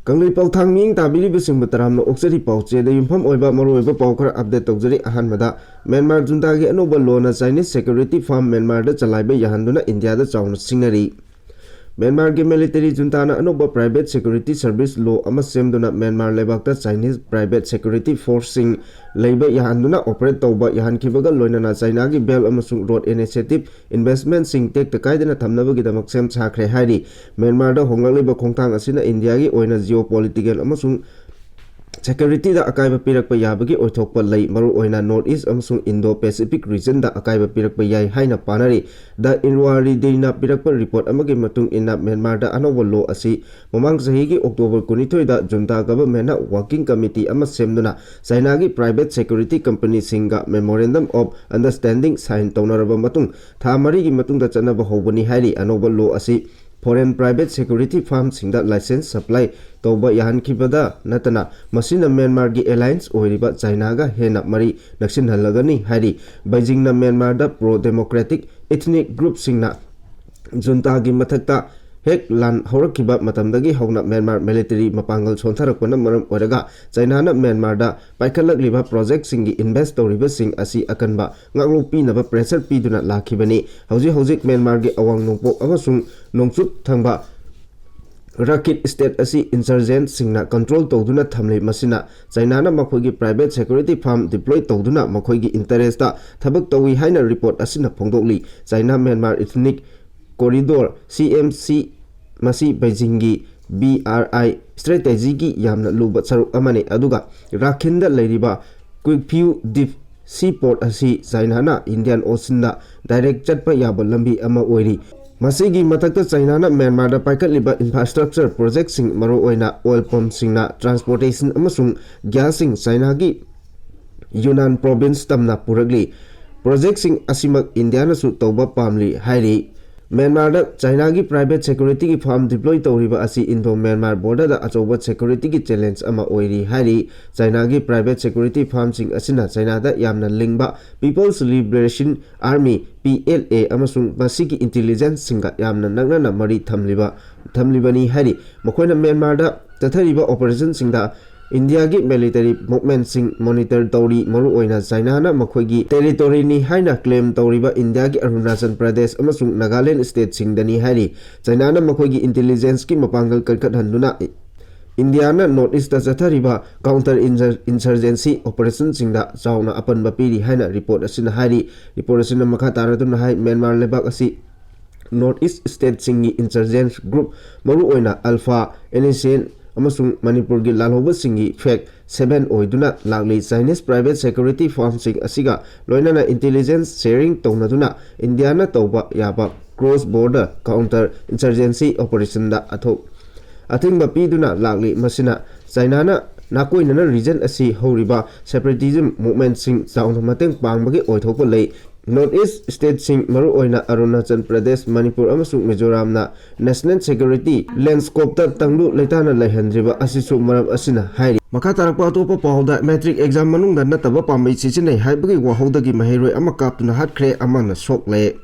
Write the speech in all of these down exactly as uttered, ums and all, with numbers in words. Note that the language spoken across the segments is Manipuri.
ꯀꯪꯂꯩꯄꯥꯛ ꯊꯥꯡ ꯃꯤꯠꯌꯦꯡ ꯇꯥꯕꯤꯔꯤꯕꯁꯤꯡꯕꯨ ꯇꯔꯥꯝꯅ ꯑꯣꯛꯆꯔꯤ꯫ ꯄꯥꯎꯆꯦꯗ ꯌꯨꯝꯐꯝ ꯑꯣꯏꯕ ꯃꯔꯨꯑꯣꯏꯕ ꯄꯥꯎ ꯈꯔ update ꯇꯧꯖꯔꯤ꯫ ꯑꯍꯥꯟꯕꯗ, ꯃ꯭ꯌꯥꯟꯃꯥꯔ ꯖꯨꯟꯇꯥꯒꯤ ꯑꯅꯧꯕ ꯂꯣꯅ Chinese security firm ꯃ꯭ꯌꯥꯟꯃꯥꯔꯗ ꯆꯂꯥꯏꯕ ꯌꯥꯍꯟꯗꯨꯅ ꯏꯟꯗꯤꯌꯥꯗ ꯆꯥꯎꯅ ꯁꯤꯡꯅꯔꯤ꯫ ꯃ꯭ꯌꯥꯟꯃꯥꯔꯒꯤ military ꯖꯨꯟꯇꯥꯅ ꯑꯅꯧꯕ private security service law ꯑꯃ ꯁꯦꯝꯗꯨꯅ ꯃ꯭ꯌꯥꯟꯃꯥꯔ ꯂꯩꯕꯥꯛꯇ Chinese private security forceꯁꯤꯡ ꯂꯩꯕ ꯌꯥꯍꯟꯗꯨꯅ operate ꯇꯧꯕ ꯌꯥꯍꯟꯈꯤꯕꯒ ꯂꯣꯏꯅꯅ ꯆꯥꯏꯅꯥꯒꯤ belt ꯑꯃꯁꯨꯡ road initiative investmentꯁꯤꯡ ꯇꯦꯛꯇ ꯀꯥꯏꯗꯅ ꯊꯝꯅꯕꯒꯤꯗꯃꯛ ꯁꯦꯝ ꯁꯥꯈ꯭ꯔꯦ ꯍꯥꯏꯔꯤ꯫ ꯃ꯭ꯌꯥꯟꯃꯥꯔꯗ ꯍꯣꯡꯂꯛꯂꯤꯕ ꯈꯣꯡꯊꯥꯡ ꯑꯁꯤꯅ ꯏꯟꯗꯤꯌꯥꯒꯤ ꯑꯣꯏꯅ geopolitical ꯑꯃꯁꯨꯡ securityꯗ ꯑꯀꯥꯏꯕ ꯄꯤꯔꯛꯄ ꯌꯥꯕꯒꯤ ꯑꯣꯏꯊꯣꯛꯄ ꯂꯩ, ꯃꯔꯨꯑꯣꯏꯅ North East ꯑꯃꯁꯨꯡ Indo-Pacific regionꯗ ꯑꯀꯥꯏꯕ ꯄꯤꯔꯛꯄ ꯌꯥꯏ ꯍꯥꯏꯅ ꯄꯥꯅꯔꯤ꯫ The Irrawaddyꯅ ꯄꯤꯔꯛꯄ report ꯑꯃꯒꯤ ꯃꯇꯨꯡ ꯏꯟꯅ, ꯃ꯭ꯌꯥꯟꯃꯥꯔꯗ ꯑꯅꯧꯕ law ꯑꯁꯤ ꯃꯃꯥꯡ ꯆꯍꯤꯒꯤ October ꯀꯨꯟꯅꯤꯊꯣꯏꯗ ꯖꯨꯟꯇꯥ governmentꯅ working committee ꯑꯃ ꯁꯦꯝꯗꯨꯅ ꯆꯥꯏꯅꯥꯒꯤ private security companyꯁꯤꯡꯒ memorandum of understanding sign ꯇꯧꯅꯔꯕ ꯃꯇꯨꯡ ꯊꯥ ꯃꯔꯤꯒꯤ ꯃꯇꯨꯡꯗ ꯆꯠꯅꯕ ꯍꯧꯒꯅꯤ ꯍꯥꯏꯔꯤ꯫ ꯑꯅꯧꯕ law ꯑꯁꯤ foreign private security firmꯁꯤꯡꯗ license supply ꯇꯧꯕ ꯌꯥꯍꯟꯈꯤꯕꯗ ꯅꯠꯇꯅ, ꯃꯁꯤꯅ ꯃ꯭ꯌꯥꯟꯃꯥꯔꯒꯤ alliance ꯑꯣꯏꯔꯤꯕ ꯆꯥꯏꯅꯥꯒ ꯍꯦꯟꯅ ꯃꯔꯤ ꯅꯛꯁꯤꯟꯍꯜꯂꯒꯅꯤ ꯍꯥꯏꯔꯤ꯫ ꯕꯩꯖꯤꯡꯅ ꯃ꯭ꯌꯥꯟꯃꯥꯔꯗ pro-democratic ethnic groupꯁꯤꯡꯅ ꯖꯨꯟꯇꯥꯒꯤ ꯃꯊꯛꯇ ꯍꯦꯛ ꯂꯥꯟ ꯍꯧꯔꯛꯈꯤꯕ ꯃꯇꯝꯗꯒꯤ ꯍꯧꯅ ꯃ꯭ꯌꯥꯟꯃꯥꯔ military ꯃꯄꯥꯡꯒꯜ ꯁꯣꯟꯊꯔꯛꯄꯅ ꯃꯔꯝ ꯑꯣꯏꯔꯒ ꯆꯥꯏꯅꯥꯅ ꯃ꯭ꯌꯥꯟꯃꯥꯔꯗ ꯄꯥꯏꯈꯠꯂꯛꯂꯤꯕ projectꯁꯤꯡꯒꯤ invest ꯇꯧꯔꯤꯕꯁꯤꯡ ꯑꯁꯤ ꯑꯀꯟꯕ ꯉꯥꯛꯂꯣꯛ ꯄꯤꯅꯕ pressure ꯄꯤꯗꯨꯅ ꯂꯥꯛꯈꯤꯕꯅꯤ꯫ ꯍꯧꯖꯤꯛ ꯍꯧꯖꯤꯛ ꯃ꯭ꯌꯥꯟꯃꯥꯔꯒꯤ ꯑꯋꯥꯡ ꯅꯣꯡꯄꯣꯛ ꯑꯃꯁꯨꯡ ꯅꯣꯡꯆꯨꯞ ꯊꯪꯕ ꯔꯥꯈꯤꯠ state ꯑꯁꯤ insurgentꯁꯤꯡꯅ control ꯇꯧꯗꯨꯅ ꯊꯝꯂꯤ꯫ ꯃꯁꯤꯅ ꯆꯥꯏꯅꯥꯅ ꯃꯈꯣꯏꯒꯤ private security firm deploy ꯇꯧꯗꯨꯅ ꯃꯈꯣꯏꯒꯤ interestꯇ ꯊꯕꯛ ꯇꯧꯏ ꯍꯥꯏꯅ report ꯑꯁꯤꯅ ꯐꯣꯡꯗꯣꯛꯂꯤ꯫ China Myanmar ethnic corridor, C M C, ꯃꯁꯤ ꯕꯩꯖꯤꯡꯒꯤ B R I strategyꯒꯤ ꯌꯥꯝꯅ ꯂꯨꯕ ꯁꯔꯨꯛ ꯑꯃꯅꯤ, ꯑꯗꯨꯒ ꯔꯥꯈꯤꯟꯗ ꯂꯩꯔꯤꯕ Kwikiu deep seaport ꯑꯁꯤ ꯆꯥꯏꯅꯥꯅ Indian Oceanꯗ direct ꯆꯠꯄ ꯌꯥꯕ ꯂꯝꯕꯤ ꯑꯃ ꯑꯣꯏꯔꯤ꯫ ꯃꯁꯤꯒꯤ ꯃꯊꯛꯇ, ꯆꯥꯏꯅꯥꯅ ꯃ꯭ꯌꯥꯟꯃꯥꯔꯗ ꯄꯥꯏꯈꯠꯂꯤꯕ infrastructure projectꯁꯤꯡ, ꯃꯔꯨꯑꯣꯏꯅ oil pumpꯁꯤꯡꯅ transportation ꯑꯃꯁꯨꯡ gasꯁꯤꯡ ꯆꯥꯏꯅꯥꯒꯤ ꯌꯨꯅꯥꯟ province ꯇꯝꯅ ꯄꯨꯔꯛꯂꯤ꯫ Projectꯁꯤꯡ ꯑꯁꯤꯃꯛ ꯏꯟꯗꯤꯌꯥꯅꯁꯨ ꯇꯧꯕ ꯄꯥꯝꯂꯤ ꯍꯥꯏꯔꯤ꯫ ꯃ꯭ꯌꯥꯟꯃꯥꯔꯗ ꯆꯥꯏꯅꯥꯒꯤ private securityꯒꯤ firm deploy ꯇꯧꯔꯤꯕ ꯑꯁꯤ Indo Myanmar borderꯗ ꯑꯆꯧꯕ securityꯒꯤ challenge ꯑꯃ ꯑꯣꯏꯔꯤ ꯍꯥꯏꯔꯤ꯫ ꯆꯥꯏꯅꯥꯒꯤ private security firmꯁꯤꯡ ꯑꯁꯤꯅ ꯆꯥꯏꯅꯥꯗ ꯌꯥꯝꯅ ꯂꯤꯡꯕ People's Liberation Army, P L A, ꯑꯃꯁꯨꯡ ꯃꯁꯤꯒꯤ intelligenceꯁꯤꯡꯒ ꯌꯥꯝꯅ ꯅꯛꯅꯅ ꯃꯔꯤ ꯊꯝꯂꯤꯕ, ꯊꯝꯂꯤꯕꯅꯤ ꯍꯥꯏꯔꯤ꯫ ꯃꯈꯣꯏꯅ ꯃ꯭ꯌꯥꯟꯃꯥꯔꯗ ꯆꯠꯊꯔꯤꯕ operationꯁꯤꯡꯗ ꯏꯟꯗꯤꯌꯥꯒꯤ military movementꯁꯤꯡ monitor ꯇꯧꯔꯤ, ꯃꯔꯨꯑꯣꯏꯅ ꯆꯥꯏꯅꯥꯅ ꯃꯈꯣꯏꯒꯤ territoryꯅꯤ ꯍꯥꯏꯅ claim ꯇꯧꯔꯤꯕ ꯏꯟꯗꯤꯌꯥꯒꯤ ꯑꯔꯨꯅꯥꯆꯜ ꯄ꯭ꯔꯗꯦꯁ ꯑꯃꯁꯨꯡ ꯅꯥꯒꯥꯂꯦꯟ stateꯁꯤꯡꯗꯅꯤ ꯍꯥꯏꯔꯤ꯫ ꯆꯥꯏꯅꯥꯅ ꯃꯈꯣꯏꯒꯤ intelligenceꯀꯤ ꯃꯄꯥꯡꯒꯜ ꯀꯟꯈꯠꯍꯟꯗꯨꯅ ꯏꯟꯗꯤꯌꯥꯅ North Eastꯇ ꯆꯠꯊꯔꯤꯕ counter insur-, insurgency operationꯁꯤꯡꯗ ꯆꯥꯎꯅ ꯑꯄꯟꯕ ꯄꯤꯔꯤ ꯍꯥꯏꯅ report ꯑꯁꯤꯅ ꯍꯥꯏꯔꯤ꯫ Report ꯑꯁꯤꯅ ꯃꯈꯥ ꯇꯥꯔꯗꯨꯅ ꯍꯥꯏ, ꯃ꯭ꯌꯥꯟꯃꯥꯔ ꯂꯩꯕꯥꯛ ꯑꯁꯤ North East stateꯁꯤꯡꯒꯤ insurgent group, ꯃꯔꯨꯑꯣꯏꯅ ULFA, N S N ꯑꯃꯁꯨꯡ ꯃꯅꯤꯄꯨꯔꯒꯤ ꯂꯥꯜꯍꯧꯕꯁꯤꯡꯒꯤ FACT seven ꯑꯣꯏꯗꯨꯅ ꯂꯥꯛꯂꯤ꯫ Chinese private security firmꯁꯤꯡ ꯑꯁꯤꯒ ꯂꯣꯏꯅꯅ intelligence sharing ꯇꯧꯅꯗꯨꯅ ꯏꯟꯗꯤꯌꯥꯅ ꯇꯧꯕ ꯌꯥꯕ cross border counter insurgency operationꯗ ꯑꯊꯣꯛ-, ꯑꯊꯤꯡꯕ ꯄꯤꯗꯨꯅ ꯂꯥꯛꯂꯤ꯫ ꯃꯁꯤꯅ ꯆꯥꯏꯅꯥꯅ ꯅꯥꯀꯣꯏꯅꯅ region ꯑꯁꯤ ꯍꯧꯔꯤꯕ separatism movementꯁꯤꯡ ꯆꯥꯎꯅ ꯃꯇꯦꯡ ꯄꯥꯡꯕꯒꯤ ꯑꯣꯏꯊꯣꯛꯄ ꯂꯩ꯫ North East stateꯁꯤꯡ, ꯃꯔꯨꯑꯣꯏꯅ ꯑꯔꯨꯅꯥꯆꯜ ꯄ꯭ꯔꯗꯦꯁ, ꯃꯅꯤꯄꯨꯔ ꯑꯃꯁꯨꯡ ꯃꯤꯖꯣꯔꯥꯝꯅ national security landscapeꯇ ꯇꯪꯗꯨ ꯂꯩꯇꯥꯅ ꯂꯩꯍꯟꯗ꯭ꯔꯤꯕ ꯑꯁꯤꯁꯨ ꯃꯔꯝ ꯑꯁꯤꯅ ꯍꯥꯏꯔꯤ꯫ ꯃꯈꯥ ꯇꯥꯔꯛꯄ ꯑꯇꯣꯞꯄ ꯄꯥꯎꯗ, matric exam ꯃꯅꯨꯡꯗ ꯅꯠꯇꯕ ꯄꯥꯝꯕꯩ ꯁꯤꯖꯤꯟꯅꯩ ꯍꯥꯏꯕꯒꯤ ꯋꯥꯍꯧꯗꯒꯤ ꯃꯍꯩꯔꯣꯏ ꯑꯃ ꯀꯥꯞꯇꯨꯅ ꯍꯥꯠꯈ꯭ꯔꯦ, ꯑꯃꯅ ꯁꯣꯛꯂꯦ꯫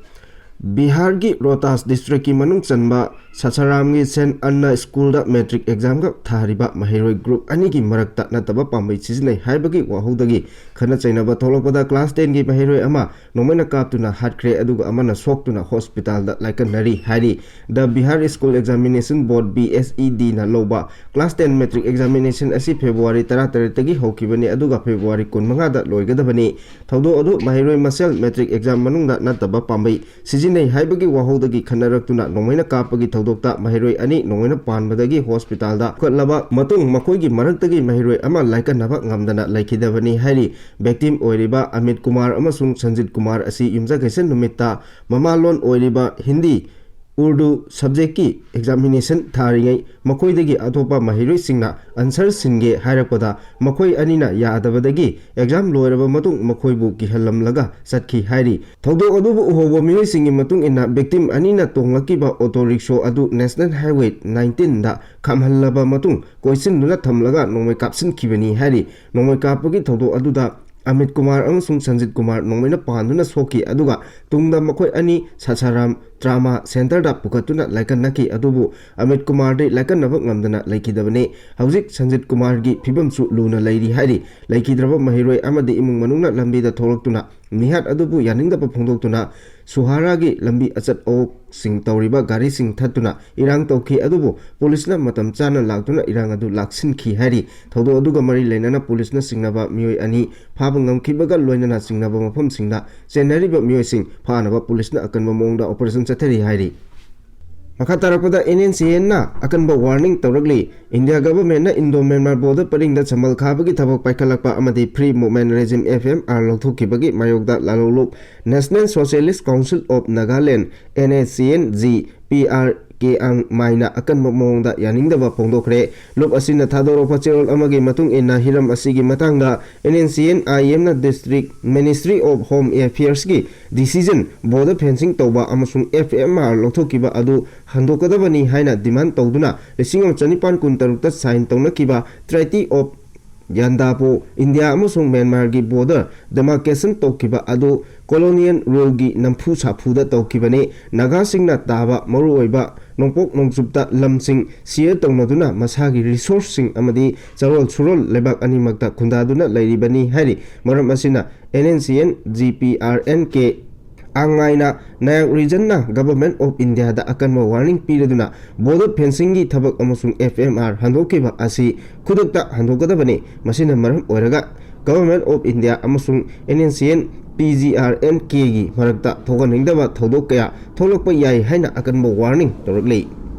ꯕꯤꯍꯥꯔꯒꯤ ꯔꯣꯍꯇꯥꯁ districtꯀꯤ ꯃꯅꯨꯡ ꯆꯟꯕ ꯁꯥꯁꯥꯔꯥꯝꯒꯤ ꯁꯦꯟ ꯑꯟꯅ ꯁ꯭ꯀꯨꯜꯗ matric examꯒ ꯊꯥꯔꯤꯕ ꯃꯍꯩꯔꯣꯏ group ꯑꯅꯤꯒꯤ ꯃꯔꯛꯇ ꯅꯠꯇꯕ ꯄꯥꯝꯕꯩ ꯁꯤꯖꯤꯟꯅꯩ ꯍꯥꯏꯕꯒꯤ ꯋꯥꯍꯧꯗꯒꯤ ꯈꯠꯅ ꯆꯩꯅꯕ ꯊꯣꯛꯂꯛꯄꯗ class tenꯒꯤ ꯃꯍꯩꯔꯣꯏ ꯑꯃ ꯅꯣꯡꯃꯩꯅ ꯀꯥꯞꯇꯨꯅ ꯍꯥꯠꯈ꯭ꯔꯦ, ꯑꯗꯨꯒ ꯑꯃꯅ ꯁꯣꯛꯇꯨꯅ hospitalꯗ ꯂꯥꯏꯀꯠꯅꯔꯤ ꯍꯥꯏꯔꯤ꯫ The Bihar School Examination Board, B S E Dꯅ ꯂꯧꯕ class ten matric examination ꯑꯁꯤ February ꯇꯔꯥꯇꯔꯦꯠꯇꯒꯤ ꯍꯧꯈꯤꯕꯅꯤ, ꯑꯗꯨꯒ February ꯀꯨꯟꯃꯉꯥꯗ ꯂꯣꯏꯒꯗꯕꯅꯤ꯫ ꯊꯧꯗꯣꯛ ꯑꯗꯨ ꯃꯍꯩꯔꯣꯏ ꯃꯁꯦꯜ matric exam ꯃꯅꯨꯡꯗ ꯅꯠꯇꯕ ꯄꯥꯝꯕꯩ ꯁꯤꯖꯤꯟꯅꯩ ꯍꯥꯏꯕꯒꯤ ꯋꯥꯍꯧꯗꯒꯤ ꯈꯟꯅꯔꯛꯇꯨꯅ ꯅꯣꯡꯃꯩꯅ ꯀꯥꯞꯄꯒꯤ ꯊꯧꯗꯣꯛꯇ ꯃꯍꯩꯔꯣꯏ ꯑꯅꯤ ꯅꯣꯡꯃꯩꯅ ꯄꯥꯟꯕꯗꯒꯤ hospitalꯗ ꯄꯨꯈꯠꯂꯕ ꯃꯇꯨꯡ ꯃꯈꯣꯏꯒꯤ ꯃꯔꯛꯇꯒꯤ ꯃꯍꯩꯔꯣꯏ ꯑꯃ ꯂꯥꯏꯀꯠꯅꯕ ꯉꯝꯗꯅ ꯂꯩꯈꯤꯗꯕꯅꯤ ꯍꯥꯏꯔꯤ꯫ Victim ꯑꯣꯏꯔꯤꯕ ꯑꯃꯤꯠ ꯀꯨꯃꯥꯔ ꯑꯃꯁꯨꯡ ꯁꯟꯖꯤꯠ ꯀꯨꯃꯥꯔ ꯑꯁꯤ ꯌꯨꯝꯖꯀꯩꯁ ꯅꯨꯃꯤꯠꯇ ꯃꯃꯥꯂꯣꯟ ꯑꯣꯏꯔꯤꯕ ꯍꯤꯟꯗꯤ ꯎꯔꯗꯨ ꯁꯕꯖꯦꯛꯀꯤ ꯑꯦꯛꯖꯥꯃꯤꯅꯦꯁꯟ ꯊꯥꯔꯤꯉꯩ ꯃꯈꯣꯏꯗꯒꯤ ꯑꯇꯣꯞꯄ ꯃꯍꯩꯔꯣꯏꯁꯤꯡꯅ ꯑꯟꯁꯔ ꯁꯤꯟꯒꯦ ꯍꯥꯏꯔꯛꯄꯗ ꯃꯈꯣꯏ ꯑꯅꯤꯅ ꯌꯥꯗꯕꯗꯒꯤ ꯑꯦꯛꯖꯥꯝ ꯂꯣꯏꯔꯕ ꯃꯇꯨꯡ ꯃꯈꯣꯏꯕꯨ ꯀꯤꯍꯜꯂꯝꯂꯒ ꯆꯠꯈꯤ ꯍꯥꯏꯔꯤ꯫ ꯊꯧꯗꯣꯛ ꯑꯗꯨꯕꯨ ꯎꯍꯧꯕ ꯃꯤꯑꯣꯏꯁꯤꯡꯒꯤ ꯃꯇꯨꯡ ꯏꯟꯅ victim ꯑꯅꯤꯅ ꯇꯣꯡꯂꯛꯈꯤꯕ ꯑꯣꯇꯣ ꯔꯤꯛꯁꯣ ꯑꯗꯨ National Highway nineteenꯗ ꯈꯥꯝꯍꯜꯂꯕ ꯃꯇꯨꯡ ꯀꯣꯏꯁꯤꯟꯗꯨꯅ ꯊꯝꯂꯒ ꯅꯣꯡꯃꯩ ꯀꯥꯞꯁꯤꯟꯈꯤꯕꯅꯤ ꯍꯥꯏꯔꯤ꯫ ꯅꯣꯡꯃꯩ ꯀꯥꯞꯄꯒꯤ ꯊꯧꯗꯣꯛ ꯑꯗꯨꯗ ꯑꯃꯤꯠ ꯀꯨꯃꯥꯔ ꯑꯃꯁꯨꯡ ꯁꯟꯖꯤꯠ ꯀꯨꯃꯥꯔ ꯅꯣꯡꯃꯩꯅ ꯄꯥꯟꯗꯨꯅ ꯁꯣꯛꯈꯤ, ꯑꯗꯨꯒ ꯇꯨꯡꯗ ꯃꯈꯣꯏ ꯑꯅꯤ ꯁꯥꯁꯥꯔꯥꯝ ꯇ꯭ꯔꯥꯃꯥ ꯁꯦꯟꯇꯔꯗ ꯄꯨꯈꯠꯇꯨꯅ ꯂꯥꯏꯀꯠꯅꯈꯤ꯫ ꯑꯗꯨꯕꯨ ꯑꯃꯤꯠ ꯀꯨꯃꯥꯔꯗꯤ ꯂꯥꯏꯀꯠꯅꯕ ꯉꯝꯗꯅ ꯂꯩꯈꯤꯗꯕꯅꯤ꯫ ꯍꯧꯖꯤꯛ ꯁꯟꯖꯤꯠ ꯀꯨꯃꯥꯔꯒꯤ ꯐꯤꯕꯝꯁꯨ ꯂꯨꯅ ꯂꯩꯔꯤ ꯍꯥꯏꯔꯤ꯫ ꯂꯩꯈꯤꯗ꯭ꯔꯕ ꯃꯍꯩꯔꯣꯏ ꯑꯃꯗꯤ ꯏꯃꯨꯡ ꯃꯅꯨꯡꯅ ꯂꯝꯕꯤꯗ ꯊꯣꯛꯂꯛꯇꯨꯅ ꯃꯤꯍꯥꯠ ꯑꯗꯨꯕꯨ ꯌꯥꯅꯤꯡꯗꯕ ꯐꯣꯡꯗꯣꯛꯇꯨꯅ ꯁꯨꯍꯥꯔꯥꯒꯤ ꯂꯝꯕꯤ ꯑꯆꯠ ꯑꯋꯣꯛꯁꯤꯡ ꯇꯧꯔꯤꯕ ꯒꯥꯔꯤꯁꯤꯡ ꯊꯠꯇꯨꯅ ꯏꯔꯥꯡ ꯇꯧꯈꯤ꯫ ꯑꯗꯨꯕꯨ ꯄꯨꯂꯤꯁꯅ ꯃꯇꯝ ꯆꯥꯅ ꯂꯥꯛꯇꯨꯅ ꯏꯔꯥꯡ ꯑꯗꯨ ꯂꯥꯛꯁꯤꯟꯈꯤ ꯍꯥꯏꯔꯤ꯫ ꯊꯧꯗꯣꯛ ꯑꯗꯨꯒ ꯃꯔꯤ ꯂꯩꯅꯅ ꯄꯨꯂꯤꯁꯅ ꯆꯤꯡꯅꯕ ꯃꯤꯑꯣꯏ ꯑꯅꯤ ꯐꯥꯕ ꯉꯝꯈꯤꯕꯒ ꯂꯣꯏꯅꯅ ꯆꯤꯡꯅꯕ ꯃꯐꯝꯁꯤꯡꯗ ꯆꯦꯟꯅꯔꯤꯕ ꯃꯤꯑꯣꯏꯁꯤꯡ ꯐꯥꯅꯕ ꯄꯨꯂꯤꯁꯅ ꯑꯀꯟꯕ ꯃꯑꯣꯡꯗ operation ꯆꯠꯊꯔꯤ ꯍꯥꯏꯔꯤ꯫ ꯃꯈꯥ ꯇꯥꯔꯛꯄꯗ NNCNꯅ ꯑꯀꯟꯕ warning ꯇꯧꯔꯛꯂꯤ꯫ India governmentꯅ Indo Myanmar border ꯄꯔꯤꯡꯗ ꯁꯝꯕꯜ ꯈꯥꯕꯒꯤ ꯊꯕꯛ ꯄꯥꯏꯈꯠꯂꯛꯄ ꯑꯃꯗꯤ Free Movement Regime, FMR, ꯂꯧꯊꯣꯛꯈꯤꯕꯒꯤ ꯃꯥꯌꯣꯛꯇ ꯂꯥꯂꯣꯡꯂꯨꯞ National Socialist Council of Nagaland, NSCN-G P R K ꯑꯥꯡ ꯃꯥꯏꯅ ꯑꯀꯟꯕ ꯃꯑꯣꯡꯗ ꯌꯥꯅꯤꯡꯗꯕ ꯐꯣꯡꯗꯣꯛꯈ꯭ꯔꯦ꯫ ꯂꯨꯞ ꯑꯁꯤꯅ ꯊꯥꯗꯣꯔꯛꯄ ꯆꯦꯔꯣꯜ ꯑꯃꯒꯤ ꯃꯇꯨꯡ ꯏꯟꯅ, ꯍꯤꯔꯝ ꯑꯁꯤꯒꯤ ꯃꯇꯥꯡꯗ NNCN-IMꯅ District Ministry of Home Affairsꯀꯤ decision, border fencing ꯇꯧꯕ ꯑꯃꯁꯨꯡ FMR ꯂꯧꯊꯣꯛꯈꯤꯕ ꯑꯗꯨ ꯍꯟꯗꯣꯛꯀꯗꯕꯅꯤ ꯍꯥꯏꯅ demand ꯇꯧꯗꯨꯅ ꯂꯤꯁꯤꯡ ꯑꯃ ꯆꯅꯤꯄꯥꯟ ꯀꯨꯟꯇꯔꯨꯛꯇ sign ꯇꯧꯅꯈꯤꯕ Treaty of Yandapo, India ꯑꯃꯁꯨꯡ Myanmarꯒꯤ border demarcation ꯇꯧꯈꯤꯕ ꯑꯗꯨ colonial ruleꯒꯤ ꯅꯝꯐꯨ ꯁꯥꯐꯨꯗ ꯇꯧꯈꯤꯕꯅꯤ꯫ ꯅꯥꯒꯥꯁꯤꯡꯅ ꯇꯥꯕ ꯃꯔꯨꯑꯣꯏꯕ ꯅꯣꯡꯄꯣꯛ ꯅꯣꯡꯆꯨꯞꯇ ꯂꯝꯁꯤꯡ share ꯇꯧꯅꯗꯨꯅ ꯃꯁꯥꯒꯤ resourceꯁꯤꯡ ꯑꯃꯗꯤ ꯆꯔꯣꯜ ꯁꯨꯔꯣꯜ ꯂꯩꯕꯥꯛ ꯑꯅꯤꯃꯛꯇ ꯈꯨꯟꯗꯥꯗꯨꯅ ꯂꯩꯔꯤꯕꯅꯤ ꯍꯥꯏꯔꯤ꯫ ꯃꯔꯝ ꯑꯁꯤꯅ NNCN-G P R N K ꯑꯥꯡ ꯃꯥꯏꯅ Nayak Regionꯅ Government of Indiaꯗ ꯑꯀꯟꯕ warning ꯄꯤꯔꯗꯨꯅ border fencingꯒꯤ ꯊꯕꯛ ꯑꯃꯁꯨꯡ FMR ꯍꯟꯗꯣꯛꯈꯤꯕ ꯑꯁꯤ ꯈꯨꯗꯛꯇ ꯍꯟꯗꯣꯛꯀꯗꯕꯅꯤ꯫ ꯃꯁꯤꯅ ꯃꯔꯝ ꯑꯣꯏꯔꯒ Government of India ꯑꯃꯁꯨꯡ NNCN-P G R N Kꯒꯤ ꯃꯔꯛꯇ ꯊꯣꯛꯍꯟꯅꯤꯡꯗꯕ ꯊꯧꯗꯣꯛ ꯀꯌꯥ ꯊꯣꯛꯂꯛꯄ ꯌꯥꯏ ꯍꯥꯏꯅ ꯑꯀꯟꯕ warning ꯇꯧꯔꯛꯂꯤ꯫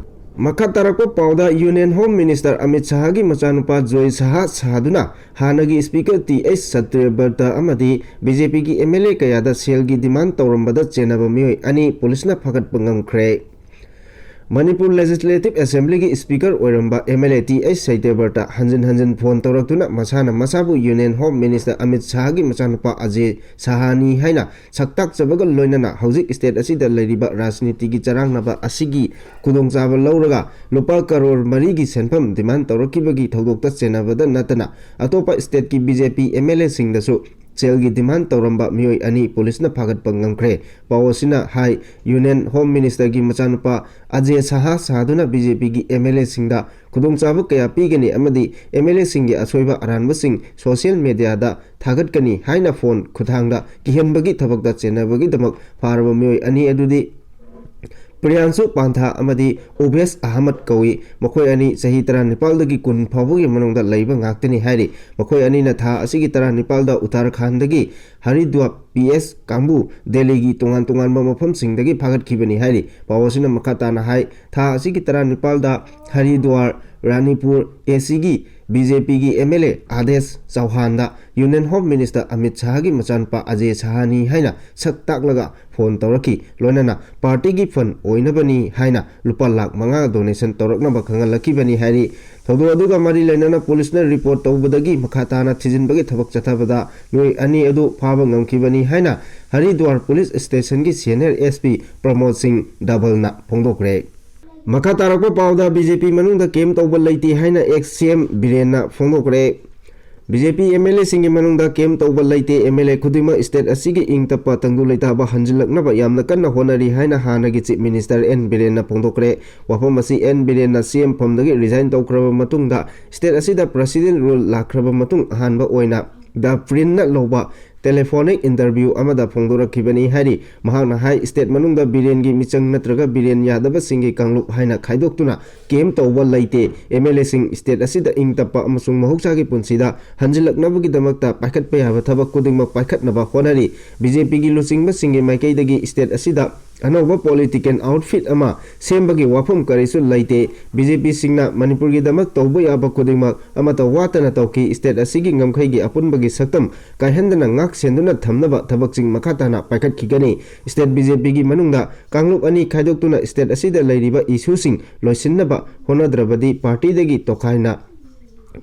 ꯃꯈꯥ ꯇꯥꯔꯛꯄ ꯄꯥꯎꯗ, Union Home Minister ꯑꯃꯤꯠ ꯁꯥꯍꯒꯤ ꯃꯆꯥꯅꯨꯄꯥ ꯖꯣꯏ ꯁꯥꯍ ꯁꯥꯗꯨꯅ ꯍꯥꯟꯅꯒꯤ Speaker Th Satyabrata ꯑꯃꯗꯤ BJPꯒꯤ MLA ꯀꯌꯥꯗ ꯁꯦꯜꯒꯤ demand ꯇꯧꯔꯝꯕꯗ ꯆꯦꯟꯅꯕ ꯃꯤꯑꯣꯏ ꯑꯅꯤ ꯄꯨꯂꯤꯁꯅ ꯐꯥꯒꯠꯄ ꯉꯝꯈ꯭ꯔꯦ꯫ ꯃꯅꯤꯄꯨꯔ ꯂꯦꯖꯤꯁꯂꯦꯇꯤꯚ ꯑꯦꯁꯦꯝꯕ꯭ꯂꯤꯒꯤ ꯁ꯭ꯄꯤꯀꯔ ꯑꯣꯏꯔꯝꯕ M L A T H ꯁꯩꯇꯦꯕꯔꯇ ꯍꯟꯖꯤꯟ ꯍꯟꯖꯤꯟ ꯐꯣꯟ ꯇꯧꯔꯛꯇꯨꯅ ꯃꯁꯥꯅ ꯃꯁꯥꯕꯨ ꯌꯨꯅꯤꯌꯟ ꯍꯣꯝ ꯃꯤꯅꯤꯁꯇꯔ ꯑꯃꯤꯠ ꯁꯥꯍꯒꯤ ꯃꯆꯥꯅꯨꯄꯥ ꯑꯖꯦ ꯁꯥꯍꯥꯅꯤ ꯍꯥꯏꯅ ꯁꯛꯇꯥꯛꯆꯕꯒ ꯂꯣꯏꯅꯅ ꯍꯧꯖꯤꯛ ꯁ꯭ꯇꯦꯠ ꯑꯁꯤꯗ ꯂꯩꯔꯤꯕ ꯔꯥꯖꯅꯤꯇꯤꯒꯤ ꯆꯔꯥꯡꯅꯕ ꯑꯁꯤꯒꯤ ꯈꯨꯗꯣꯡꯆꯥꯕ ꯂꯧꯔꯒ ꯂꯨꯄꯥ ꯀꯔꯣꯔ ꯃꯔꯤꯒꯤ ꯁꯦꯟꯐꯝ ꯗꯤꯃꯥꯟ ꯇꯧꯔꯛꯈꯤꯕꯒꯤ ꯊꯧꯗꯣꯛꯇ ꯆꯦꯟꯅꯕꯗ ꯅꯠꯇꯅ ꯑꯇꯣꯞꯄ ꯁ꯭ꯇꯦꯠꯀꯤ B J P M L ꯑꯦꯁꯤꯡꯗꯁꯨ ꯁꯦꯜꯒꯤ ꯗꯤꯃꯥꯟ ꯇꯧꯔꯝꯕ ꯃꯤꯑꯣꯏ ꯑꯅꯤ ꯄꯨꯂꯤꯁꯅ ꯐꯥꯒꯠꯄ ꯉꯝꯈ꯭ꯔꯦ꯫ ꯄꯥꯎ ꯑꯁꯤꯅ ꯍꯥꯏ, ꯌꯨꯅꯤꯌꯟ ꯍꯣꯝ ꯃꯤꯅꯤꯁꯇꯔꯒꯤ ꯃꯆꯥꯅꯨꯄꯥ ꯑꯖꯦ ꯁꯥꯍꯥ ꯁꯥꯗꯨꯅ ꯕꯤ ꯖꯦ ꯄꯤꯒꯤ ꯑꯦꯝ ꯑꯦꯜ ꯑꯦꯁꯤꯡꯗ ꯈꯨꯗꯣꯡꯆꯥꯕ ꯀꯌꯥ ꯄꯤꯒꯅꯤ ꯑꯃꯗꯤ ꯑꯦꯝ ꯑꯦꯜ ꯑꯦꯁꯤꯡꯒꯤ ꯑꯁꯣꯏꯕ ꯑꯔꯥꯟꯕꯁꯤꯡ ꯁꯣꯁꯤꯌꯦꯜ ꯃꯦꯗꯤꯌꯥꯗ ꯊꯥꯒꯠꯀꯅꯤ ꯍꯥꯏꯅ ꯐꯣꯟ ꯈꯨꯠꯊꯥꯡꯗ ꯀꯤꯍꯟꯕꯒꯤ ꯊꯕꯛꯇ ꯆꯦꯟꯅꯕꯒꯤꯗꯃꯛ ꯐꯥꯔꯕ ꯃꯤꯑꯣꯏ ꯑꯅꯤ ꯑꯗꯨꯗꯤ ꯄ꯭ꯔꯤꯌꯥꯟꯁꯨ ꯄꯥꯟꯊꯥ ꯑꯃꯗꯤ ꯎꯕꯦꯁ ꯑꯍꯃꯗ ꯀꯧꯏ꯫ ꯃꯈꯣꯏ ꯑꯅꯤ ꯆꯍꯤ ꯇꯔꯥꯅꯤꯄꯥꯜꯗꯒꯤ ꯀꯨꯟ ꯐꯥꯎꯕꯒꯤ ꯃꯅꯨꯡꯗ ꯂꯩꯕ ꯉꯥꯛꯇꯅꯤ ꯍꯥꯏꯔꯤ꯫ ꯃꯈꯣꯏ ꯑꯅꯤꯅ ꯊꯥ ꯑꯁꯤꯒꯤ ꯇꯔꯥꯅꯤꯄꯥꯜꯗ ꯎꯠꯇꯔꯥꯈꯟꯗꯒꯤ ꯍꯔꯤꯗ꯭ꯋꯥꯔ ꯄꯤ ꯑꯦꯁ ꯀꯥꯡꯕꯨ ꯗꯦꯜꯂꯤꯒꯤ ꯇꯣꯉꯥꯟ ꯇꯣꯉꯥꯟꯕ ꯃꯐꯝꯁꯤꯡꯗꯒꯤ ꯐꯥꯒꯠꯈꯤꯕꯅꯤ ꯍꯥꯏꯔꯤ꯫ ꯄꯥꯎ ꯑꯁꯤꯅ ꯃꯈꯥ ꯇꯥꯅ ꯍꯥꯏ, ꯊꯥ ꯑꯁꯤꯒꯤ ꯇꯔꯥꯅꯤꯄꯥꯜꯗ ꯍꯔꯤꯗ꯭ꯋꯥꯔ, ꯔꯥꯅꯤꯄꯨꯔ ꯑꯦ ꯁꯤꯒꯤ ꯕꯤ ꯖꯦ ꯄꯤꯒꯤ ꯑꯦꯝ ꯑꯦꯜ ꯑꯦ ꯑꯥꯗꯦꯁ ꯆꯧꯍꯥꯟꯗ ꯌꯨꯅꯤꯌꯟ ꯍꯣꯝ ꯃꯤꯅꯤꯁꯇꯔ ꯑꯃꯤꯠ ꯁꯥꯍꯒꯤ ꯃꯆꯥꯅꯨꯄꯥ ꯑꯖꯦ ꯁꯥꯍꯥꯅꯤ ꯍꯥꯏꯅ ꯁꯛ ꯇꯥꯛꯂꯒ ꯐꯣꯟ ꯇꯧꯔꯛꯈꯤ꯫ ꯂꯣꯏꯅꯅ ꯄꯥꯔꯇꯤꯒꯤ ꯐꯟ ꯑꯣꯏꯅꯕꯅꯤ ꯍꯥꯏꯅ ꯂꯨꯄꯥ ꯂꯥꯈ ꯃꯉꯥ ꯗꯣꯅꯦꯁꯟ ꯇꯧꯔꯛꯅꯕ ꯈꯪꯍꯜꯂꯛꯈꯤꯕꯅꯤ ꯍꯥꯏꯔꯤ꯫ ꯊꯧꯗꯣꯛ ꯑꯗꯨꯒ ꯃꯔꯤ ꯂꯩꯅꯅ ꯄꯨꯂꯤꯁꯅ ꯔꯤꯄꯣꯔꯠ ꯇꯧꯕꯗꯒꯤ ꯃꯈꯥ ꯇꯥꯅ ꯊꯤꯖꯤꯟꯕꯒꯤ ꯊꯕꯛ ꯆꯠꯊꯕꯗ ꯃꯤꯑꯣꯏ ꯑꯅꯤ ꯑꯗꯨ ꯐꯥꯕ ꯉꯝꯈꯤꯕꯅꯤ ꯍꯥꯏꯅ ꯍꯔꯤꯗ꯭ꯋꯥꯔ ꯄꯨꯂꯤꯁ ꯁ꯭ꯇꯦꯁꯟꯒꯤ senior S P Pramod Singh ꯗꯕꯜꯅ ꯐꯣꯡꯗꯣꯛꯈ꯭ꯔꯦ꯫ ꯃꯈꯥ ꯇꯥꯔꯛꯄ ꯄꯥꯎꯗ ꯕꯤ ꯖꯦ ꯄꯤ ꯃꯅꯨꯡꯗ ꯀꯦꯝ ꯇꯧꯕ ꯂꯩꯇꯦ ꯍꯥꯏꯅ ꯑꯦꯛꯁ ꯁꯤ ꯑꯦꯝ ꯕꯤꯔꯦꯟꯅ ꯐꯣꯡꯗꯣꯛꯈ꯭ꯔꯦ꯫ B J P M L ꯑꯦꯁꯤꯡꯒꯤ ꯃꯅꯨꯡꯗ ꯀꯦꯝ ꯇꯧꯕ ꯂꯩꯇꯦ, ꯑꯦꯝ ꯑꯦꯜ ꯑꯦ ꯈꯨꯗꯤꯡꯃꯛ ꯁ꯭ꯇꯦꯠ ꯑꯁꯤꯒꯤ ꯏꯪ ꯇꯞꯄ ꯇꯪꯗꯨ ꯂꯩꯇꯥꯕ ꯍꯟꯖꯤꯜꯂꯛꯅꯕ ꯌꯥꯝꯅ ꯀꯟꯅ ꯍꯣꯠꯅꯔꯤ ꯍꯥꯏꯅ ꯍꯥꯟꯅꯒꯤ ꯆꯤꯐ ꯃꯤꯅꯤꯁꯇꯔ ꯑꯦꯟ ꯕꯤꯔꯦꯟꯅ ꯐꯣꯡꯗꯣꯛꯈ꯭ꯔꯦ꯫ ꯋꯥꯐꯝ ꯑꯁꯤ ꯑꯦꯟ ꯕꯤꯔꯦꯟꯅ ꯁꯤ ꯑꯦꯝ ꯐꯝꯗꯒꯤ ꯔꯤꯖꯥꯏꯟ ꯇꯧꯈ꯭ꯔꯕ ꯃꯇꯨꯡꯗ ꯁ꯭ꯇꯦꯠ ꯑꯁꯤꯗ ꯄ꯭ꯔꯦꯁꯤꯗꯦꯟ ꯔꯨꯜ ꯂꯥꯛꯈ꯭ꯔꯕ ꯃꯇꯨꯡ ꯑꯍꯥꯟꯕ ꯑꯣꯏꯅ ꯗ ꯄ꯭ꯔꯤꯟꯠꯅ ꯂꯧꯕ ꯇꯦꯂꯦꯐꯣꯅꯤꯛ ꯏꯟꯇꯔꯚ꯭ꯌꯨ ꯑꯃꯗ ꯐꯣꯡꯗꯣꯔꯛꯈꯤꯕꯅꯤ ꯍꯥꯏꯔꯤ꯫ ꯃꯍꯥꯛꯅ ꯍꯥꯏ, ꯁ꯭ꯇꯦꯠ ꯃꯅꯨꯡꯗ ꯕꯤꯔꯦꯟꯒꯤ ꯃꯤꯆꯪ ꯅꯠꯇ꯭ꯔꯒ ꯕꯤꯔꯦꯟ ꯌꯥꯗꯕꯁꯤꯡꯒꯤ ꯀꯥꯡꯂꯨꯞ ꯍꯥꯏꯅ ꯈꯥꯏꯗꯣꯛꯇꯨꯅ ꯀꯦꯝ ꯇꯧꯕ ꯂꯩꯇꯦ꯫ ꯑꯦꯝ ꯑꯦꯜ ꯑꯦꯁꯤꯡ ꯁ꯭ꯇꯦꯠ ꯑꯁꯤꯗ ꯏꯪ ꯇꯞꯄ ꯑꯃꯁꯨꯡ ꯃꯍꯧꯁꯥꯒꯤ ꯄꯨꯟꯁꯤꯗ ꯍꯟꯖꯤꯜꯂꯛꯅꯕꯒꯤꯗꯃꯛꯇ ꯄꯥꯏꯈꯠꯄ ꯌꯥꯕ ꯊꯕꯛ ꯈꯨꯗꯤꯡꯃꯛ ꯄꯥꯏꯈꯠꯅꯕ ꯍꯣꯠꯅꯔꯤ꯫ ꯕꯤ ꯖꯦ ꯄꯤꯒꯤ ꯂꯨꯆꯤꯡꯕꯁꯤꯡꯒꯤ ꯃꯥꯏꯀꯩꯗꯒꯤ ꯁ꯭ꯇꯦꯠ ꯑꯁꯤꯗ ꯑꯅꯧꯕ political outfit ꯑꯃ ꯁꯦꯝꯕꯒꯤ ꯋꯥꯐꯝ ꯀꯔꯤꯁꯨ ꯂꯩꯇꯦ꯫ ꯕꯤ ꯖꯦ ꯄꯤꯁꯤꯡꯅ ꯃꯅꯤꯄꯨꯔꯒꯤꯗꯃꯛ ꯇꯧꯕ ꯌꯥꯕ ꯈꯨꯗꯤꯡꯃꯛ ꯑꯃꯠꯇ ꯋꯥꯠꯇꯅ ꯇꯧꯈꯤ꯫ State ꯑꯁꯤꯒꯤ ꯉꯝꯈꯩꯒꯤ ꯑꯄꯨꯟꯕꯒꯤ ꯁꯛꯇꯝ ꯀꯥꯏꯍꯟꯗꯅ ꯉꯥꯛ ꯁꯦꯟꯗꯨꯅ ꯊꯝꯅꯕ ꯊꯕꯛꯁꯤꯡ ꯃꯈꯥ ꯇꯥꯅ ꯄꯥꯏꯈꯠꯈꯤꯒꯅꯤ꯫ State ꯕꯤ ꯖꯦ ꯄꯤꯒꯤ ꯃꯅꯨꯡꯗ ꯀꯥꯡꯂꯨꯞ ꯑꯅꯤ ꯈꯥꯏꯗꯣꯛꯇꯨꯅ state ꯑꯁꯤꯗ ꯂꯩꯔꯤꯕ issueꯁꯤꯡ ꯂꯣꯏꯁꯤꯟꯅꯕ ꯍꯣꯠꯅꯗ꯭ꯔꯕꯗꯤ partyꯗꯒꯤ ꯇꯣꯈꯥꯏꯅ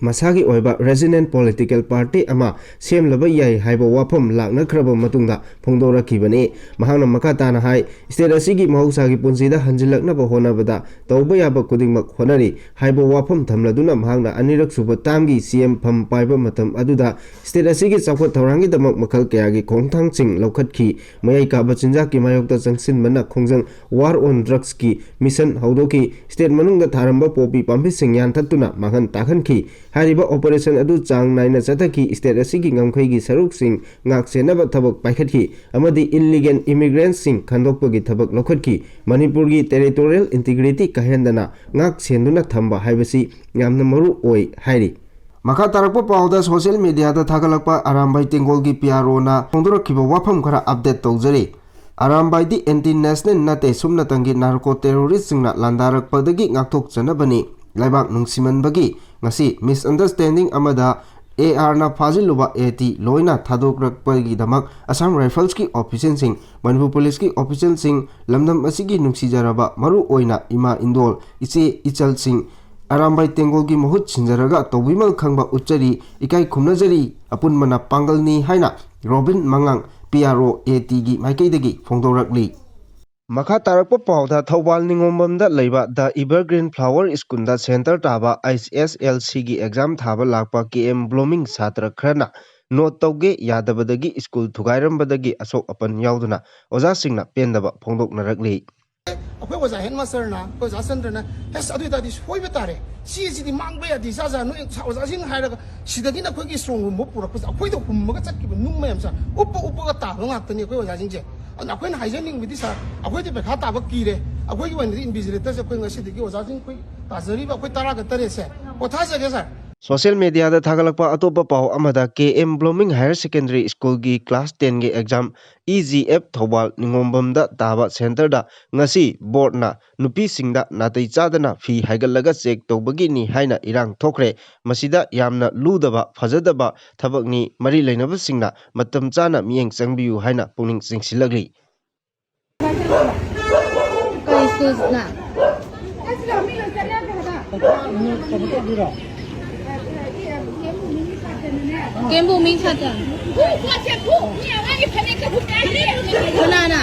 ꯃꯁꯥꯒꯤ ꯑꯣꯏꯕ regional political party ꯑꯃ ꯁꯦꯝꯂꯕ ꯌꯥꯏ ꯍꯥꯏꯕ ꯋꯥꯐꯝ ꯂꯥꯛꯅꯈ꯭ꯔꯕ ꯃꯇꯨꯡꯗ ꯐꯣꯡꯗꯣꯔꯛꯈꯤꯕꯅꯤ꯫ ꯃꯍꯥꯛꯅ ꯃꯈꯥ ꯇꯥꯅ ꯍꯥꯏ, state ꯑꯁꯤꯒꯤ ꯃꯍꯧꯁꯥꯒꯤ ꯄꯨꯟꯁꯤꯗ ꯍꯟꯖꯤꯜꯂꯛꯅꯕ ꯍꯣꯠꯅꯕꯗ ꯇꯧꯕ ꯌꯥꯕ ꯈꯨꯗꯤꯡꯃꯛ ꯍꯣꯠꯅꯔꯤ ꯍꯥꯏꯕ ꯋꯥꯐꯝ ꯊꯝꯂꯗꯨꯅ ꯃꯍꯥꯛꯅ ꯑꯅꯤꯔꯛ ꯁꯨꯕ termꯒꯤ C M ꯐꯝ ꯄꯥꯏꯕ ꯃꯇꯝ ꯑꯗꯨꯗ state ꯑꯁꯤꯒꯤ ꯆꯥꯎꯈꯠ ꯊꯧꯔꯥꯡꯒꯤꯗꯃꯛ ꯃꯈꯜ ꯀꯌꯥꯒꯤ ꯈꯣꯡꯊꯥꯡꯁꯤꯡ ꯂꯧꯈꯠꯈꯤ꯫ ꯃꯌꯥꯏ ꯀꯥꯕ ꯆꯤꯟꯖꯥꯛꯀꯤ ꯃꯥꯌꯣꯛꯇ ꯆꯪꯁꯤꯟꯕꯅ ꯈꯣꯡꯖꯪ War on Drugsꯀꯤ mission ꯍꯧꯗꯣꯛꯈꯤ꯫ State ꯃꯅꯨꯡꯗ ꯊꯥꯔꯝꯕ ꯄꯣꯄꯤ ꯄꯥꯝꯕꯤꯁꯤꯡ ꯌꯥꯟꯊꯠꯇꯨꯅ ꯃꯥꯡꯍꯟ ꯇꯥꯛꯍꯟꯈꯤ꯫ ꯍꯥꯏꯔꯤꯕ operation ꯑꯗꯨ ꯆꯥꯡ ꯅꯥꯏꯅ ꯆꯠꯊꯈꯤ꯫ State ꯑꯁꯤꯒꯤ ꯉꯝꯈꯩꯒꯤ ꯁꯔꯨꯛꯁꯤꯡ ꯉꯥꯛ ꯁꯦꯟꯅꯕ ꯊꯕꯛ ꯄꯥꯏꯈꯠꯈꯤ ꯑꯃꯗꯤ illegal immigrantꯁꯤꯡ ꯈꯟꯗꯣꯛꯄꯒꯤ ꯊꯕꯛ ꯂꯧꯈꯠꯈꯤ꯫ ꯃꯅꯤꯄꯨꯔꯒꯤ territorial integrity ꯀꯥꯏꯍꯟꯗꯅ ꯉꯥꯛ ꯁꯦꯟꯗꯨꯅ ꯊꯝꯕ ꯍꯥꯏꯕꯁꯤ ꯌꯥꯝꯅ ꯃꯔꯨ ꯑꯣꯏ ꯍꯥꯏꯔꯤ꯫ ꯃꯈꯥ ꯇꯥꯔꯛꯄ ꯄꯥꯎꯗ social mediaꯗ ꯊꯥꯒꯠꯂꯛꯄ ꯑꯔꯥꯝꯕꯥꯏ ꯇꯦꯡꯒꯣꯜꯒꯤ P R Oꯅ ꯐꯣꯡꯗꯣꯔꯛꯈꯤꯕ ꯋꯥꯐꯝ ꯈꯔ update ꯇꯧꯖꯔꯤ꯫ ꯑꯔꯥꯝꯕꯥꯏꯗꯤ anti national ꯅꯠꯇꯦ, ꯁꯨꯞꯅꯇꯪꯒꯤ narco terroristꯁꯤꯡꯅ ꯂꯥꯟꯗꯥꯔꯛꯄꯗꯒꯤ ꯉꯥꯛꯊꯣꯛꯆꯅꯕꯅꯤ꯫ ꯂꯩꯕꯥꯛ ꯅꯨꯡꯁꯤꯃꯟꯕꯒꯤ ꯉꯁꯤ misunderstanding ꯑꯃꯗ A Rꯅ ꯐꯥꯖꯤꯜꯂꯨꯕ A T ꯂꯣꯏꯅ ꯊꯥꯗꯣꯛꯂꯛꯄꯒꯤꯗꯃꯛ Assam Riflesꯀꯤ officialꯁꯤꯡ, ꯃꯅꯤꯄꯨꯔ Policeꯀꯤ officialꯁꯤꯡ, ꯂꯝꯗꯝ ꯑꯁꯤꯒꯤ ꯅꯨꯡꯁꯤꯖꯔꯕ ꯃꯔꯨ ꯑꯣꯏꯅ ꯏꯃꯥ ꯏꯟꯗꯣꯜ, ꯏꯆꯦ ꯏꯆꯜꯁꯤꯡ, ꯑꯔꯥꯝꯕꯥꯏ ꯇꯦꯡꯒꯣꯜꯒꯤ ꯃꯍꯨꯠ ꯁꯤꯟꯖꯔꯒ ꯇꯧꯕꯤꯃꯜ ꯈꯪꯕ ꯎꯠꯆꯔꯤ, ꯏꯀꯥꯏ ꯈꯨꯝꯅꯖꯔꯤ, ꯑꯄꯨꯟꯕꯅ ꯄꯥꯡꯒꯜꯅꯤ ꯍꯥꯏꯅ ꯔꯣꯕꯤꯟ ꯃꯉꯥꯡ P R O A Tꯒꯤ ꯃꯥꯏꯀꯩꯗꯒꯤ ꯐꯣꯡꯗꯣꯔꯛꯂꯤ꯫ ꯃꯈꯥ ꯇꯥꯔꯛꯄ ꯄꯥꯎꯗ ꯊꯧꯕꯥꯜ ꯅꯤꯉꯣꯝꯕꯝꯗ ꯂꯩꯕ The Evergreen Flower Schoolꯗ center ꯇꯥꯕ H S L Cꯒꯤ exam ꯊꯥꯕ ꯂꯥꯛꯄ K M Blooming ꯁꯥꯇ꯭ꯔ ꯈꯔꯅ note ꯇꯧꯒꯦ ꯌꯥꯗꯕꯗꯒꯤ school ꯊꯨꯒꯥꯏꯔꯝꯕꯗꯒꯤ ꯑꯁꯣꯛ ꯑꯄꯟ ꯌꯥꯎꯗꯨꯅ ꯑꯣꯖꯥꯁꯤꯡꯅ ꯄꯦꯟꯗꯕ ꯐꯣꯡꯗꯣꯛꯅꯔꯛꯂꯤ꯫ ꯑꯩꯈꯣꯏ ꯑꯣꯖꯥ headmasterꯅ, ꯑꯩꯈꯣꯏ ꯑꯣꯖꯥ ꯆꯟꯗ꯭ꯔꯅ, "ꯑꯁ, ꯑꯗꯨ ꯑꯣꯏ ꯇꯥꯔꯗꯤ ꯁꯣꯏꯕ ꯇꯥꯔꯦ, ꯁꯤꯁꯤꯗꯤ ꯃꯥꯡꯕ ꯌꯥꯗꯦ, ꯏꯆꯥ ꯏꯆꯥ ꯅꯣꯏ ꯑꯣꯖꯥꯁꯤꯡ" ꯍꯥꯏꯔꯒ ꯁꯤꯗꯒꯤꯅ ꯑꯩꯈꯣꯏꯒꯤ strong roomꯐꯥꯎ ꯄꯨꯔꯛꯄꯁꯦ ꯑꯩꯈꯣꯏꯗ ꯍꯨꯝꯃꯒ ꯆꯠꯈꯤꯕ ꯅꯨꯡ ꯃꯌꯥꯝꯁꯦ ꯎꯞꯄ ꯎꯞꯄꯒ ꯇꯥꯕ ꯉꯥꯛꯇꯅꯤ ꯑꯩꯈꯣꯏ ꯑꯣꯖꯥꯁꯤꯡꯁꯦ꯫ ꯑꯗꯨꯅ ꯑꯩꯈꯣꯏꯅ ꯍꯥꯏꯖꯅꯤꯡꯕꯗꯤ, sir, ꯑꯩꯈꯣꯏꯗꯤ ꯄꯩꯈꯥ ꯇꯥꯕ ꯀꯤꯔꯦ꯫ ꯑꯩꯈꯣꯏꯒꯤ ꯑꯣꯏꯅꯗꯤ invigilatorꯁꯦ ꯑꯩꯈꯣꯏ ꯉꯁꯤꯗꯒꯤ ꯑꯣꯖꯥꯁꯤꯡ ꯑꯩꯈꯣꯏ ꯇꯥꯖꯔꯤꯕ ꯑꯩꯈꯣꯏ ꯇꯔꯥꯒ ꯇꯔꯦꯠꯁꯦ ꯄꯣꯊꯥꯖꯒꯦ, sir꯫ ꯁꯣꯁꯤꯌꯦꯜ ꯃꯦꯗꯤꯌꯥꯗ ꯊꯥꯒꯠꯂꯛꯄ ꯑꯇꯣꯞꯄ ꯄꯥꯎ ꯑꯃꯗ, K M blooming higher secondary ꯁ꯭ꯀꯨꯜꯒꯤ ꯀ꯭ꯂꯥꯁ ꯇꯦꯟꯒꯤ ꯑꯦꯛꯖꯥꯝ ꯏ ꯖꯤ ꯑꯦꯐ ꯊꯧꯕꯥꯜ ꯅꯤꯉꯣꯝꯕꯝꯗ ꯇꯥꯕ ꯁꯦꯟꯇꯔꯗ ꯉꯁꯤ ꯕꯣꯔꯗꯅ ꯅꯨꯄꯤꯁꯤꯡꯗ ꯅꯥꯇꯩ ꯆꯥꯗꯅ ꯐꯤ ꯍꯥꯏꯒꯠꯂꯒ ꯆꯦꯛ ꯇꯧꯕꯒꯤꯅꯤ ꯍꯥꯏꯅ ꯏꯔꯥꯡ ꯊꯣꯛꯈ꯭ꯔꯦ꯫ ꯃꯁꯤꯗ ꯌꯥꯝꯅ ꯂꯨꯗꯕ ꯐꯖꯗꯕ ꯊꯕꯛꯅꯤ꯫ ꯃꯔꯤ ꯂꯩꯅꯕꯁꯤꯡꯅ ꯃꯇꯝ ꯆꯥꯅ ꯃꯤꯠꯌꯦꯡ ꯆꯪꯕꯤꯌꯨ ꯍꯥꯏꯅ ꯄꯨꯛꯅꯤꯡ ꯆꯤꯡꯁꯤꯜꯂꯛꯂꯤ꯫ ꯀꯩ ꯁ꯭ꯀꯨꯜꯅ? ꯀꯦꯝꯕꯨ ꯃꯤꯡ ꯁꯥꯇ꯭ꯔ꯫ ꯀꯅꯥꯅ?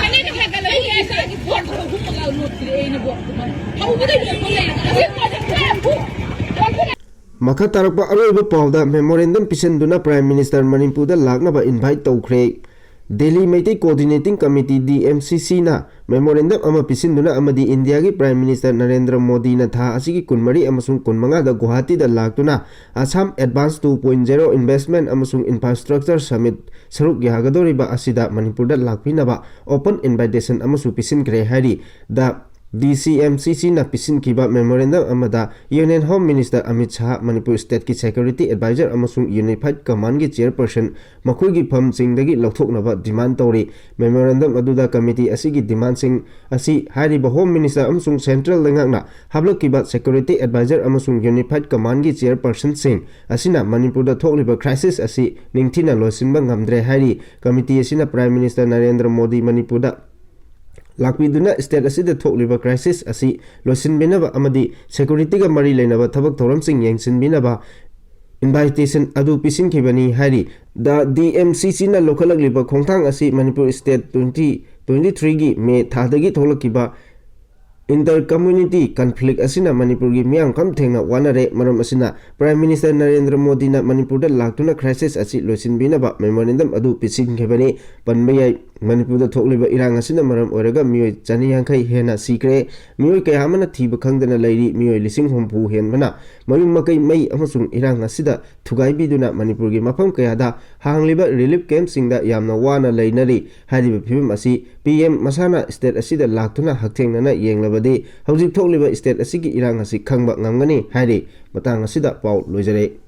ꯃꯈꯥ ꯇꯥꯔꯛꯄ ꯑꯔꯣꯏꯕ ꯄꯥꯎꯗ, ꯃꯦꯃꯣꯔꯦꯟꯗꯝ ꯄꯤꯁꯤꯟꯗꯨꯅ ꯄ꯭ꯔꯥꯏꯝ ꯃꯤꯅꯤꯁꯇꯔ ꯃꯅꯤꯄꯨꯔꯗ ꯂꯥꯛꯅꯕ ꯏꯟꯚꯥꯏꯠ ꯇꯧꯈ꯭ꯔꯦ꯫ Delhi Meitei coordinating committee, D M C ꯁꯤꯅ ꯃꯦꯃꯣꯔꯦꯟꯗꯝ ꯑꯃ ꯄꯤꯁꯤꯟꯗꯨꯅ ꯑꯃꯗꯤ ꯏꯟꯗꯤꯌꯥꯒꯤ ꯄ꯭ꯔꯥꯏꯝ ꯃꯤꯅꯤꯁꯇꯔ ꯅꯔꯦꯟꯗ꯭ꯔ ꯃꯣꯗꯤꯅ ꯊꯥ ꯑꯁꯤꯒꯤ ꯀꯨꯟꯃꯔꯤ ꯑꯃꯁꯨꯡ ꯀꯨꯟꯃꯉꯥꯗ ꯒꯨꯋꯥꯍꯥꯇꯤꯗ ꯂꯥꯛꯇꯨꯅ Assam advance two point zero investment ꯑꯃꯁꯨꯡ ꯏꯟꯐ꯭ꯔꯥꯁ꯭ꯇ꯭ꯔꯛꯆꯔ ꯁꯃꯤꯠ ꯁꯔꯨꯛ ꯌꯥꯒꯗꯧꯔꯤꯕ ꯑꯁꯤꯗ ꯃꯅꯤꯄꯨꯔꯗ ꯂꯥꯛꯄꯤꯅꯕ ꯑꯣꯄꯟ ꯏꯟꯚꯥꯏꯇꯦꯁꯟ ꯑꯃꯁꯨ ꯄꯤꯁꯤꯟꯈ꯭ꯔꯦ ꯍꯥꯏꯔꯤ꯫ ꯗ ꯗꯤ ꯁꯤ ꯑꯦꯝ ꯁꯤ ꯁꯤꯅ ꯄꯤꯁꯤꯟꯈꯤꯕ ꯃꯦꯃꯣꯔꯦꯟꯗꯝ ꯑꯃꯗ union home minister Amit Shah, Manipur ꯁ꯭ꯇꯦꯠꯀꯤ ꯁꯦꯀ꯭ꯌꯨꯔꯤꯇꯤ ꯑꯦꯗꯚꯥꯏꯖꯔ ꯑꯃꯁꯨꯡ ꯌꯨꯅꯤꯐꯥꯏꯗ ꯀꯃꯥꯟꯒꯤ ꯆꯤꯌꯔꯄꯔꯁꯟ ꯃꯈꯣꯏꯒꯤ ꯐꯝꯁꯤꯡꯗꯒꯤ ꯂꯧꯊꯣꯛꯅꯕ ꯗꯤꯃꯥꯟ ꯇꯧꯔꯤ꯫ ꯃꯦꯃꯣꯔꯦꯟꯗꯝ ꯑꯗꯨꯗ ꯀꯃꯤꯇꯤ ꯑꯁꯤꯒꯤ ꯗꯤꯃꯥꯟꯁꯤꯡ ꯑꯁꯤ ꯍꯥꯏꯔꯤꯕ ꯍꯣꯝ ꯃꯤꯅꯤꯁꯇꯔ ꯑꯃꯁꯨꯡ ꯁꯦꯟꯇ꯭ꯔꯦꯜ ꯂꯩꯉꯥꯛꯅ ꯍꯥꯞꯂꯛꯈꯤꯕ ꯁꯦꯀ꯭ꯌꯨꯔꯤꯇꯤ ꯑꯦꯗꯚꯥꯏꯖꯔ ꯑꯃꯁꯨꯡ ꯌꯨꯅꯤꯐꯥꯏꯗ ꯀꯃꯥꯟꯒꯤ ꯆꯤꯌꯔꯄꯔꯁꯟꯁꯤꯡ ꯑꯁꯤꯅ ꯃꯅꯤꯄꯨꯔꯗ ꯊꯣꯛꯂꯤꯕ ꯀ꯭ꯔꯥꯏꯁꯤꯁ ꯑꯁꯤ ꯅꯤꯡꯊꯤꯅ ꯂꯣꯏꯁꯤꯟꯕ ꯉꯝꯗ꯭ꯔꯦ ꯍꯥꯏꯔꯤ꯫ ꯀꯃꯤꯇꯤ ꯑꯁꯤꯅ ꯄ꯭ꯔꯥꯏꯝ ꯃꯤꯅꯤꯁꯇꯔ ꯅꯔꯦꯟꯗ꯭ꯔ ꯃꯣꯗꯤ ꯃꯅꯤꯄꯨꯔꯗ ꯂꯥꯛꯄꯤꯗꯨꯅ ꯁ꯭ꯇꯦꯠ ꯑꯁꯤꯗ ꯊꯣꯛꯂꯤꯕ ꯀ꯭ꯔꯥꯏꯁꯤꯁ ꯑꯁꯤ ꯂꯣꯏꯁꯤꯟꯕꯤꯅꯕ ꯑꯃꯗꯤ ꯁꯦꯀ꯭ꯌꯨꯔꯤꯇꯤꯒ ꯃꯔꯤ ꯂꯩꯅꯕ ꯊꯕꯛ ꯊꯧꯔꯝꯁꯤꯡ ꯌꯦꯡꯁꯤꯟꯕꯤꯅꯕ ꯏꯟꯚꯥꯏꯇꯦꯁꯟ ꯑꯗꯨ ꯄꯤꯁꯤꯟꯈꯤꯕꯅꯤ ꯍꯥꯏꯔꯤ꯫ ꯗ ꯗꯤ ꯑꯦꯝ ꯁꯤ ꯁꯤꯅ ꯂꯧꯈꯠꯂꯛꯂꯤꯕ ꯈꯣꯡꯊꯥꯡ ꯑꯁꯤ ꯃꯅꯤꯄꯨꯔ ꯁ꯭ꯇꯦꯠ ꯇ꯭ꯋꯦꯟꯇꯤ ꯇ꯭ꯋꯦꯟꯇꯤ ꯊ꯭ꯔꯤꯒꯤ ꯃꯦ ꯊꯥꯗꯒꯤ ꯊꯣꯛꯂꯛꯈꯤꯕ ꯏꯟꯇꯔ ꯀꯝꯃ꯭ꯌꯨꯅꯤꯇꯤ ꯀꯟꯐ꯭ꯂꯤꯛ ꯑꯁꯤꯅ ꯃꯅꯤꯄꯨꯔꯒꯤ ꯃꯤꯌꯥꯝ ꯈꯝ ꯊꯦꯡꯅ ꯋꯥꯅꯔꯦ꯫ ꯃꯔꯝ ꯑꯁꯤꯅ ꯄ꯭ꯔꯥꯏꯝ ꯃꯤꯅꯤꯁꯇꯔ ꯅꯔꯦꯟꯗ꯭ꯔ ꯃꯣꯗꯤꯅ ꯃꯅꯤꯄꯨꯔꯗ ꯂꯥꯛꯇꯨꯅ ꯀ꯭ꯔꯥꯏꯁꯤꯁ ꯑꯁꯤ ꯂꯣꯏꯁꯤꯟꯕꯤꯅꯕ ꯃꯦꯃꯣꯔꯦꯟꯗꯝ ꯑꯗꯨ ꯄꯤꯁꯤꯟꯈꯤꯕꯅꯤ ꯄꯟꯕ ꯌꯥꯏ꯫ ꯃꯅꯤꯄꯨꯔꯗ ꯊꯣꯛꯂꯤꯕ ꯏꯔꯥꯡ ꯑꯁꯤꯅ ꯃꯔꯝ ꯑꯣꯏꯔꯒ ꯃꯤꯑꯣꯏ ꯆꯅꯤ ꯌꯥꯡꯈꯩ ꯍꯦꯟꯅ ꯁꯤꯈ꯭ꯔꯦ꯫ ꯃꯤꯑꯣꯏ ꯀꯌꯥ ꯑꯃꯅ ꯊꯤꯕ ꯈꯪꯗꯅ ꯂꯩꯔꯤ꯫ ꯃꯤꯑꯣꯏ ꯂꯤꯁꯤꯡ ꯍꯨꯝꯐꯨ ꯍꯦꯟꯕꯅ ꯃꯌꯨꯝ ꯃꯀꯩ ꯃꯩ ꯑꯃꯁꯨꯡ ꯏꯔꯥꯡ ꯑꯁꯤꯗ ꯊꯨꯒꯥꯏꯕꯤꯗꯨꯅ ꯃꯅꯤꯄꯨꯔꯒꯤ ꯃꯐꯝ ꯀꯌꯥꯗ ꯍꯥꯡꯂꯤꯕ ꯔꯤꯂꯤꯐ ꯀꯦꯝꯞꯁꯤꯡꯗ ꯌꯥꯝꯅ ꯋꯥꯅ ꯂꯩꯅꯔꯤ꯫ ꯍꯥꯏꯔꯤꯕ ꯐꯤꯕꯝ ꯑꯁꯤ ꯄꯤ ꯑꯦꯝ ꯃꯁꯥꯅ ꯁ꯭ꯇꯦꯠ ꯑꯁꯤꯗ ꯂꯥꯛꯇꯨꯅ ꯍꯛꯊꯦꯡꯅꯅ ꯌꯦꯡꯂꯕꯗꯤ ꯍꯧꯖꯤꯛ ꯊꯣꯛꯂꯤꯕ ꯁ꯭ꯇꯦꯠ ꯑꯁꯤꯒꯤ ꯏꯔꯥꯡ ꯑꯁꯤ ꯈꯪꯕ ꯉꯝꯒꯅꯤ ꯍꯥꯏꯔꯤ꯫ ꯃꯇꯥꯡ ꯑꯁꯤꯗ ꯄꯥꯎ ꯂꯣꯏꯖꯔꯦ꯫